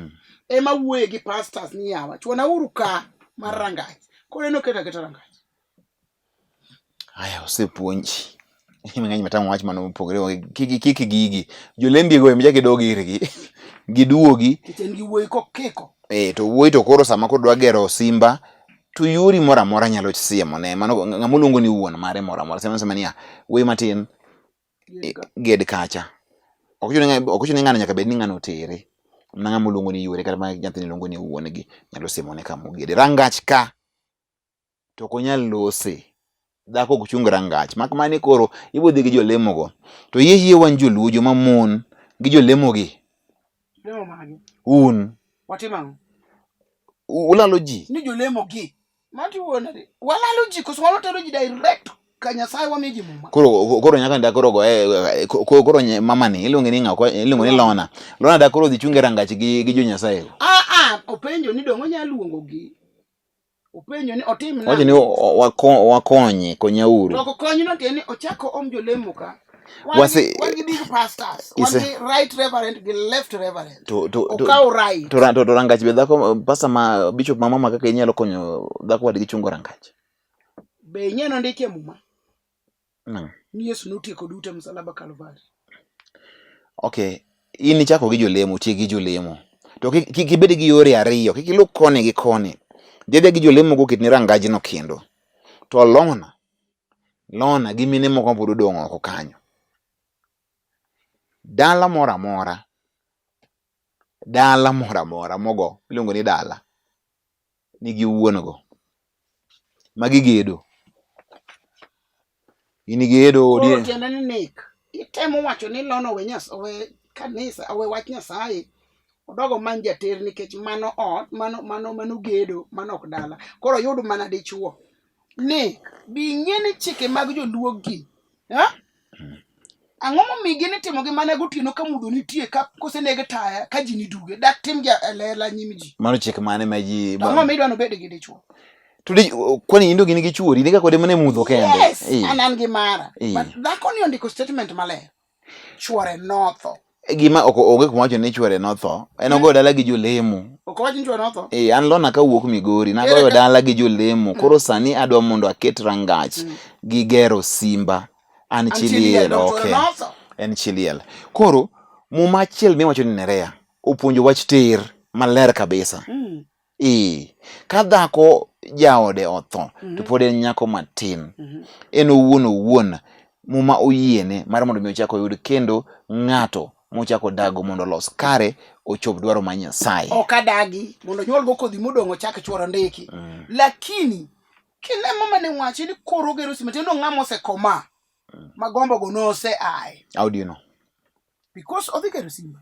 Ema wuoye gi pastors ni yawa, chuonauru ka mar rangach. Koro en oketo aketa rangach. Aya, osepuonji mang'eny matamo wach mano mopogore kik kik gigi jolembi go ema gidog irgi giduogi Nikech en gi wuoyi kokiko. eh to wuoyi to koro sama koro dwa gero simba to yori moro amora nyalo siemo ne mano ng'ama oluongo ni wuon mare moro amora sema sema niya wuoyi matin ged kacha ok ochuno ni ng'ano nyaka bed ni ng'ano otere mana ng'ama oluongo ni yuore kata ma nyathini luongo ni wuon gi nyalo siemo ne kama ogede rangach ka to ok onyal lose. Dhako ok chung rangach. Mak mana ni koro ibo dhi gi jolemo go. To yie yie wan joluo joma mon gi jolemo gi. Lemo mage? Un. Watimo ang'o? Ulalo ji. Ni jolemo gi. Mati wuon adi. Walalo ji koso walotero ji direct ka Nyasaye wamiyo ji muma. Koro koro nyaka nda koro go eh, koro mama ni iluonge ni ng'a iluongo ni Lona. Lona da koro dhi chunge rangach gi jo Nyasaye go. Ah ah openjo ni dongo onyalo luongo gi. Openjo ni otim nang'o? Owacho ni wakonye, konyauru. To ok konyno tiende ni ochako om jolemo ka. Wan gi, wan gi big pastors, wan gi right reverend gi left reverend. To to to Okaw right. To, to, to rangach be dhako pastor ma bishop ma mama kaka inyalo konyo dhako wadgi chungo rangach. Be ing'e nondiki e muma? Ni Yesu notieko duto e msalaba Kalvari. Okay, in ichako gi jolemo, tiek gi jolemo. To kik ibed gi yore ariyo, kik iluw koni gi koni. Dhi adhiya gi jolemo go ketni rangajno kendo. To Lona, Lona gi mine moko mapod odong' oko kanyo. Dala moro amora, dala moro amora mogo iluongo ni dala nigi wuon go. Magi gedo. In igedo odi. Koro tiende ni Nick, itemo wacho ni Lona owe Nyas owe kanisa, owe wach Nyasaye. Odog omany jater nikech mano ot, mano mano mano gedo, mano ok dala. Koro oyud mana dichuo. Nick, bi ing'e ni chike mag joluo gi. Ha? Ang'o momiyo gin itimogi mana gotieno ka mudho nitie ka koseneg taya ka ji ni duge dak tim ja e lela nyim ji. Mano chik mane ma ji To ang'o midwa nobed gi dichuo? To di kwani in to gin gi chuori ni ka kode mana e mudho kende. Yes, an an gi mara. But dhako ni ondiko statement maler. Chuore notho. Gima ok onge kuma wacho ni chuore notho. En ogoyo dala gi jolemo. Ok owach ni chuore notho. Eh, an Lona kawuok Migori nagoyo dala gi jolemo. Koro sani adwa mondo aket rangach gi gero simba. An chi liel, okay. En chi liel. Koro muma achiel miwacho ni Nerea opuonjo wach ter maler kabisa. Ee, ka dhako jaode otho to pod en nyako matin, en owuon owuon muma oyiene mar mondo mi ochak oyud kendo ng'ato mochako dago mondo olos kare ochop dwaro mar Nyasaye. Ok adagi mondo onyuol go kodhi modong' ochak chuoro ndiki. Lakini kine mama ne wacho ni koro ogero sima tiende ng'ama osekoma ma gombo go nose aye. How do you know? Because odhi gero simba.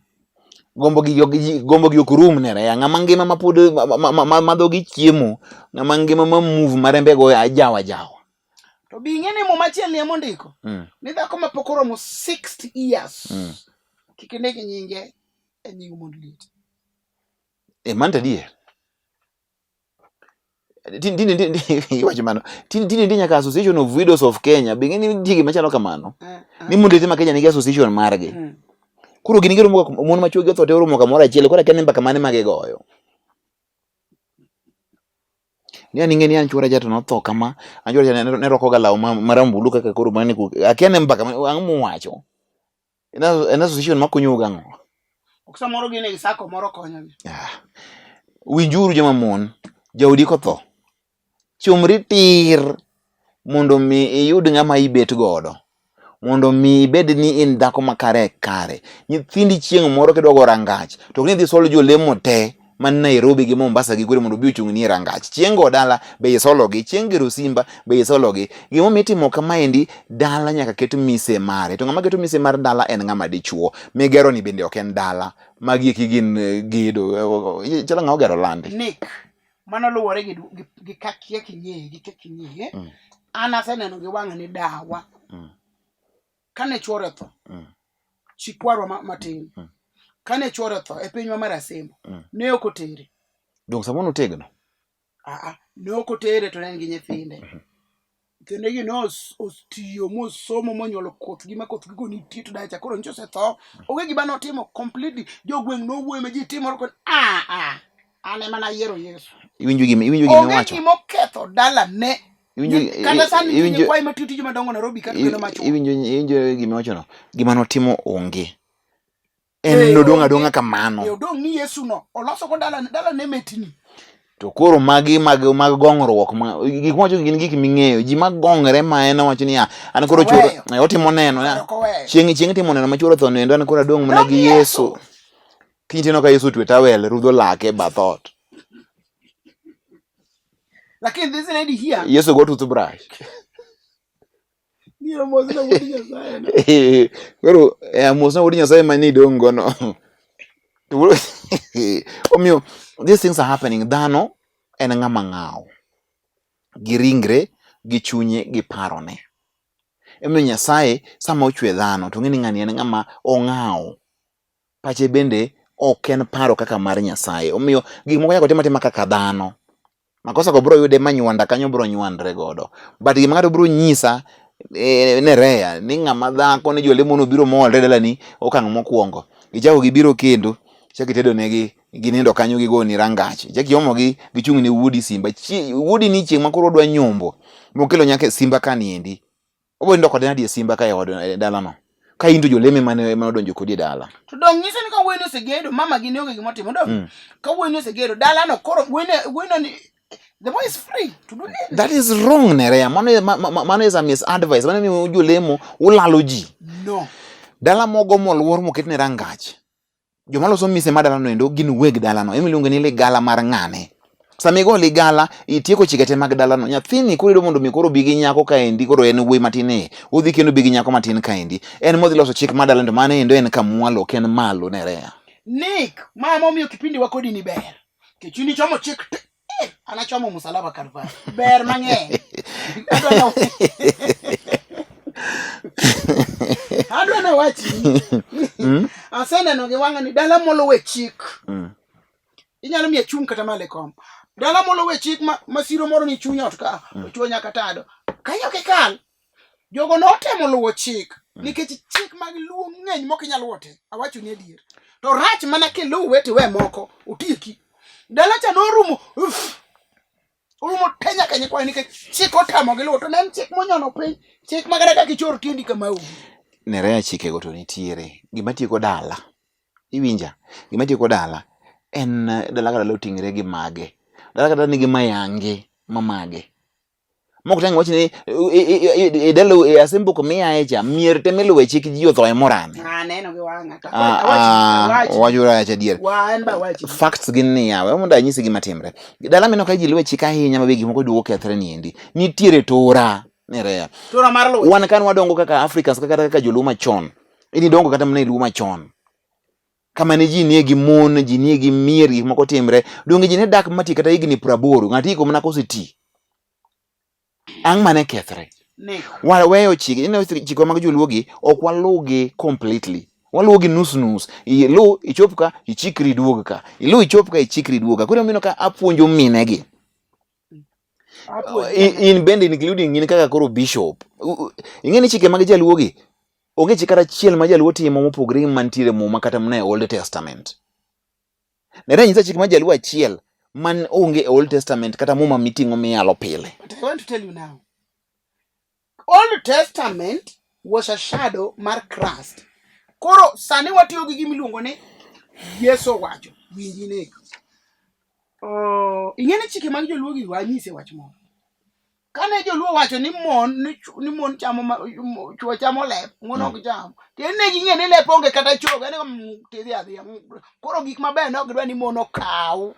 Gombo gi gombo gi ok rum ne reya. Ng'ama ngima ma pod ma dhogi chiemo, ng'ama ngima ma move ma rembe goyo ajawa jawa. To bi ing'e ni muma achiel ni emondiko. Ni dhako ma pok oromo 60 years. Kik indik nyinge e nying mond liete. E mano to adier. Tinde iwacho mano. Tinde nitie nyaka Association of Widows of Kenya. Be ing'e ni nitie gima chalo kamano? Ni mond liete ma Kenya nigi association margi. Koro gin giromo mon ma chuogi otho te oromo kamoro achiel. Koro akia ni mbaka mane ma gigoyo. Ni an ing'e ni an chuora cha to notho kama. An chuora cha ne rwako ga law marambulu kaka koro mane akia ni mbaka ang'o muwacho. En association makonyou gang'o? Ok samoro gin e sako moro konyogi. Ah. Winjuru joma mon, jaodi kotho, chomri tir mondo mi iyud ng'ama ibet godo. Mondo mi ibed ni in dhako makare kare. Nyithindi chieng' moro kidwa go rangach, to ok ni idhi sol jolemo te man Nairobi gi Mombasa gi kure mondo obi ochung'ni e rangach. Chieng' go dala be isologi, chieng' gero simba be isologi. Gimomiyo itimo kamaendi, dala nyaka ket mise mare. To ng'ama keto mise mar dala en ng'ama dichuo. Migero ni bende ok en dala. Magi eki gin eh, gedo. Eh, chalo ng'a ogero landi. Nick, mano luwore gi, gi, gi kakia king'eye gi kaka ing'eye. An aseneno gi wang'a ni dawa. Kane chuore otho, chi kwarwa matin, kane chuore otho e pinywa mar Asembo, ne ok otere. Donge samoro notegno? Aa, ne ok otere to ne en gi nyithinde. Nyithinde gi ne otiyo mosomo monyuolo kothgi ma kothgi go nitie to dacha koro nyicha osetho. Onge gima notimo completely. Jogweng' nowuoyo ma ji timore kod a a an ema nayiero Yesu. Iwinjo gima iwinjo gima Onge iwacho? gima oketho dalane. Iwinjo Kata sani nitie iwinjo nyikwaye matiyo tije madongo Nairobi ka to kendo machuo. iwinjo iwinjo gima iwacho no? Gima notimo onge. En Eh, nodong' onge. adong'a kamano. E odong' ni Yesu no oloso go dalane dalane metni. To koro magi mag mag gong'ruok ma gik mawacho gin gik ming'eyo. Ji ma gong're ma en owacho niya, an koro chuoro Oweyo. eh, otimo neno Kare ya. ok oweyo. Chieng' chieng' timo neno ma chuoro otho no endo an koro adong' mana Dong' gi Yesu. Yesu. Kiny tineno ka Yesu otwe tawel rudho lake e bath ot. Lakini this lady here Yesu go toothbrush. Ni omosna wuod Nyasaye no. Koro eh, amosna wuod Nyasaye ma nidong' go no. To Omiyo these things are happening. Dhano en ng'ama ng'aw gi ringre, gi chunye, gi parone. Emomiyo Nyasaye sama ochwe dhano to ong'e ni ng'ani en ng'ama ong'aw. Pache bende ok en paro kaka mar Nyasaye. Omiyo gik moko nyaka otim atima kaka dhano. Makosa go bro yude manywanda kanyo bro nywandre godo. But gima ng'ato bro nyisa e, Nerea ni ng'ama dhako ni jolemo no biro molre dalani okang' mokwongo. Gichako gibiro kendo, ichako itedo negi ginindo kanyo gigoni rangach. Ichako iomogi gichung' ne wuodi simba. Chi, wuodi ni chieng' ma koro odwa nyombo mokelo nyaka e simba kaniendi. Obo nindo kode nadi e simba ka e od e dalano. Ka in to joleme mane ema odonjo kodi e dala. To dong nyiso ni ka wuoyi ni osegedo mama gi ne onge gima otimo dong. Ka wuoyi ni osegedo dalano koro wuoyi ne wuoyi no ni the boy is free to do anything. That is wrong Nerea. Mano, ma, ma, mano is a misadvice. Mano miyo jolemo ulalo ji. No. Dala mogo moluor moketne rangach. Joma loso mise mar dalano endo gin weg dalano. Ema iluongo ni ligala mar ng'ane. Sama igo ligala, itieko chike te mag dalano. Nyathini koro idwa mondo mi koro bi gi nyako kaendi, koro en wuoyi matin e. Odhi kendo bi gi nyako matin kaendi. En modhi loso chik mar dalano to mano endo en kamwalo ok en malo Nerea. Nick, ma momiyo kipindi wa kodi ni ber. Nikech in ichomo chik te. Eh, an achomo musalaba Kalvari. Ber mang'eny. Adwa na wachni. Aseneno gi wang'a ni dala moluwe chik. Inyalo miya chung' kata malo e kom. Dala moluwe chik ma, ma siro moro ni chuny ot ka, ochuo nyaka tado. Kanyo ok ikal. Jogo notemo luwo chik nikech chik mag luo ng'eny mok inyal luwo te. Awacho ni adier. To rach mana kiluwe tiwe moko otieki. Dala cha norumo. Uff. Orumo te nyaka nyikwayo nikech chik otamogi luwo to ne en chik monyono piny. Chik ma kata kaka ichor tiendi kama onge. Nerea chikego to nitiere. Gima tieko dala. Iwinja? Gima tieko dala en dala ka dala oting're gi mage. Dala ka dala nigi mayange ma mage. Mok tang' wach ni e dalo e asembo kuma iaye cha mier te miluwe chik ji otho e Murang'a. Aneno gi wang'a. To Ah, awachi, ah, awachi. wacho rach adier. Wa en ba awachi. Facts gin niya, we mondo anyisi gima timre. Dala mineno ka ji luwe chik ahinya ma be gik moko duogo kethre niendi. Nitiere tura, Nerea. Tura mar luwe. Wan kan wadongo kaka Africans kaka kaka joluo machon. In idongo kata mana e luo machon. Kama ne ji nie gi mon, ji nie gi mier, gik moko timre. Donge ji ne dak mati kata higni 80, ng'ato iko mana koseti. Ang' mane kethre. Nick. Waweyo chike, ineno chikwa mag joluo gi, ok waluwgi completely. Waluwogi nus nus. Ilu ichop ka, ichikri iduog ka. Ilu ichop ka, ichikri iduog ka. Koro mineno ka apuonjo minegi. In bende including in kaka koro bishop. Ing'e ni chike mag jaluo gi, onge chik kata achiel ma jaluo timo mopogore gi mantiere e Muma kata mana e Old Testament. Nere nyisa chik ma jaluo achiel man onge e Old Testament kata Muma miting'o miyalo pile. But I want to tell you now. Old Testament was a shadow mar Christ. Koro sani watiyo gi gima iluongo ni Yesu owacho, winji nek. Oh, ing'e ni chike mag joluo gi wanyise wach moro. Kane joluo wacho ni mon ni mon chamo chwo chamo lep, mon ok cham. Tiende ne ging'e ni lep onge kata chogo, en tidhi adhiya. Koro gik mabeyo ne ok gidwa ni mon okaw.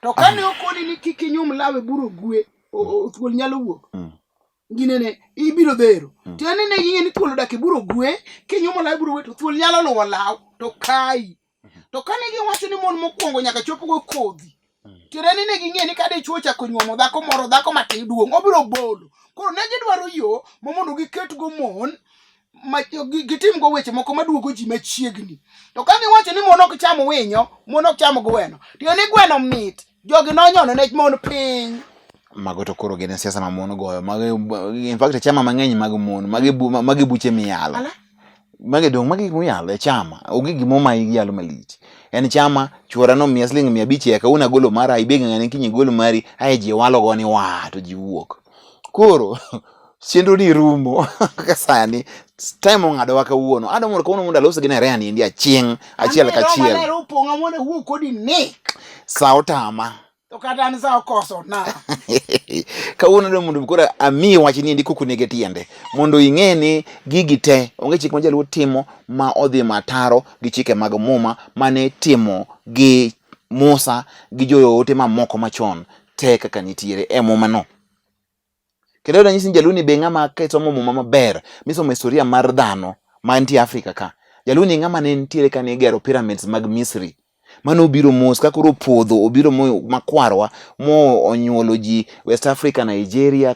To kane okoni ni kik inyum law e bur ogwe, thuol nyalo wuok. Ginene ibiro dhero. Tiende ne ging'e ni thuol odak e bur ogwe, kinyumo law e bur ogwe to thuol nyalo luwo law to kayi. To kane giwacho ni mon mokwongo nyaka chopgo kodhi, tiende ni ne ging'e ni ka dichwo ochako nyuomo dhako moro, dhako matin duong', obiro bolo. Koro ne gidwaro yo ma mondo giketgo mon ma gitimgo weche moko maduogo ji machiegni. To ka giwacho ni mon ok cham winyo, mon ok cham gweno, tiende ni gweno mit, jogi nonyono ne mon piny. Mago to koro gin siasa ma mon goyo. Mago, in fact, chama mang'eny mag mon, magi buche miyalo. Ala? Magi dong' magi gik miyalo e chama. Onge gimo ma iyalo malich. En chama, chuora nomiya siling 500 e kawuono agolo mara, ibeg ng'ane kiny igol mari, ae ji walo go ni waa to ji wuok. Koro chenro ni rumo kaka sani time ong'adowa kawuono. Adwa mondo kawuono mondo alos gi Nerea ni endi achieng' achiel kachiel. Ane opong'a mondo awuo kodi ni. Sa otama. To kata an sa okoso na. Kawuono adwa mondo koro amiyi wach ni endi koko nege tiende mondo ing'e ni gigi te onge chik ma jaluo timo ma odhi mataro gi chike mag muma mane timo gi Musa gi joote mamoko machon te kaka nitiere e muma no. Kendo ranyisi ni jaluo ni be ng'ama kisomo muma maber misomo historia mar dhano mantie Afrika ka. Jaluo ni ng'ama ne nitiere kane igero pyramids mag Misri. Mano obiro mos ka koro opodho obiro makwarwa mo onyuolo ji West Africa, Nigeria,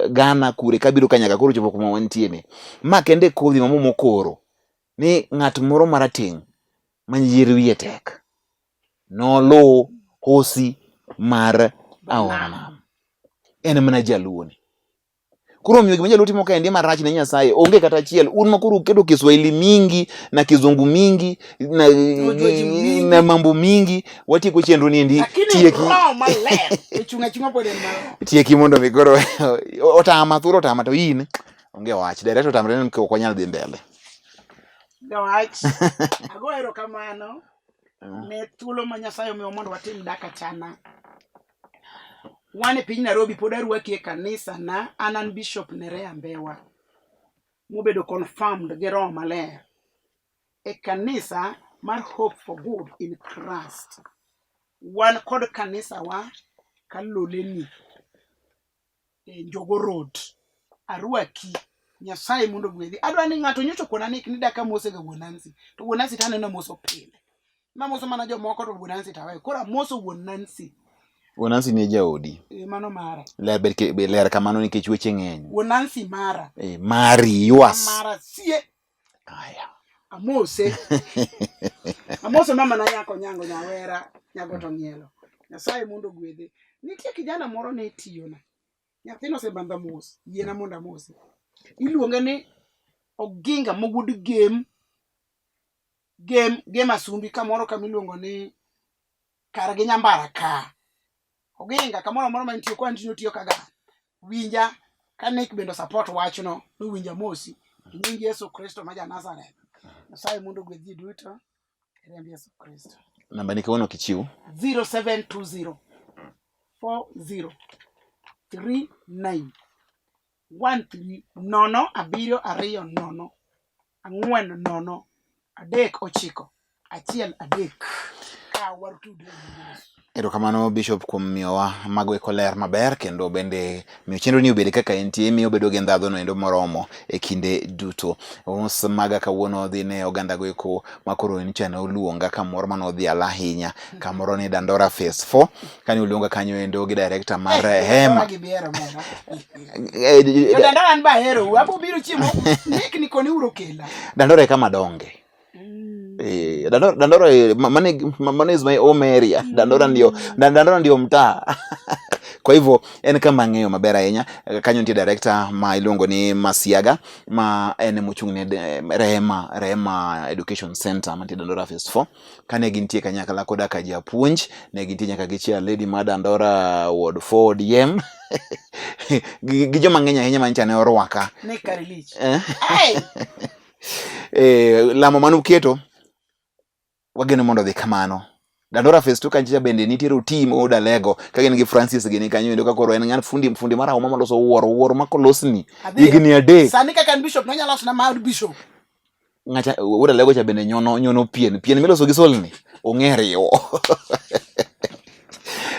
Ghana kure kabiro ka nyaka koro chopo kuma wantie ni. Ma kende kodhi ma muma okoro ni ng'at moro marateng' ma yier wiye tek noluw hosi mar aora nam. En mana jaluo ni. Koro omiyo gima jaluo timo kaendi marach ne Nyasaye onge kata achiel. Un ma koro uketo Kiswahili mingi na Kizungu mingi na mambo mingi, watieko chenro ni endi. Tieki. Tieki mondo mi koro otama thuolo otama to in onge wach. Director otamre ni ok wanyal dhi mbele. Jawach, ago erokamano ne thuolo ma Nyasaye omiwa mondo watim dak achana. Wan e piny Nairobi pod arwaki e kanisa na an an Bishop Nerea Mbewa mobedo confirmed gi Roho Maler e kanisa mar Hope for Good in Christ. Wan kod kanisa wa Kaloleni e Njogo Road. Arwaki. Nyasaye mondo ogwedhi. Adwa ni ng'ato nyocha okona ni ni daka mose ga wuon Nancy. To wuon Nancy to aneno moso pile. Namoso mana jomoko to wuon Nancy to aweyo. Koro amoso wuon Nancy. Wuon Nancy ni jaodi. E, mano mara. Ler ber ler kamano nikech weche ng'eny. Wuon Nancy mara. E, mari yours. Mara sie. Aya. Amose. Amose mama na nyako nyango nyawera nyago to ng'ielo. Nyasaye mondo ogwedhe. Nitie kijana moro ne tiyona. Nyathino osebandha mos, yiena mondo amose. Iluonge ni Oginga mowuod Gem, Gem, Gem Asumbi kamoro kama iluongo ni kargi Nyambara ka. Oginga kamoro amora ma intie kwa nitie otiyo ka gari. Winja ka Nick bende support wachno, nowinja mosi. E nying Yesu Kristo ma ja Nazareth. Nyasaye mondo ogwedh ji duto. E remb Yesu Kristo. Namba ni kawuono ok ichiw. 0720 40 39 13 0 7 2 0 4 0 3 9 1 3 ka wartudre gi Yesu. Erokamano Bishop kuom miyowa mago eko ler maber kendo bende miyo chenro ni obed kaka entie miyo bedo gi ndhadhu no endo moromo e kinde duto. Mos maga kawuono dhi ne oganda go eko ma koro nyocha ne oluonga kamoro mane odhiala ahinya kamoro ni Dandora Phase 4 kane oluonga kanyo endo gi director mar Hema. Dandora an ba ahero abo biro chiemo nek ni koni uro kela. Dandora e kama donge. Dandora, Dandora mane is my home area. Dandora ndio, Dandora ndio mtaa. Kwa hivyo en kama ang'eyo maber ahinya. Kanyo nitie director ma iluongo ni Masiaga ma en mochung' ne Rehema, Rehema Education Center mantie Dandora Phase 4. Kane gintie kanyakla koda ka japuonj, ne gintie nyaka gi chair lady ma Dandora Ward 4 ODM. Gi joma ng'eny ahinya manyicha ne orwaka. Ne kari lich. Eh? Hey! Eh, lamo mane uketo wageno mondo odhi kamano. Dandora Phase 2 kanyo cha bende nitiere otim Odalego ka gin gi Francis gini kanyo endo ka koro en ng'at fundi fundi marahuma maloso wuoro wuoro ma kolosni higni adek. Sani kaka en bishop nonyalo losna ma od bishop. Ng'acha Odalego cha bende nyono nyono pien pien miloso gi solni ong'e riwo.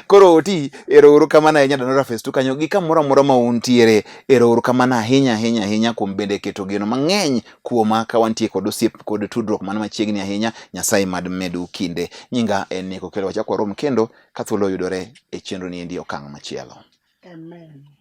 Koro oti ero uru kamano ahinya Dandora Phase 2 kanyo gi kamoro amora ma untiere ero uru kamano ahinya ahinya ahinya kuom bende keto geno mang'eny kuoma ka wantie kod osiep kod tudruok man machiegni ahinya. Nyasaye mad medu kinde. Nyinga en Nick Okello, wachak warom kendo ka thuolo oyudore e chenro ni endi okang' machielo. Amen.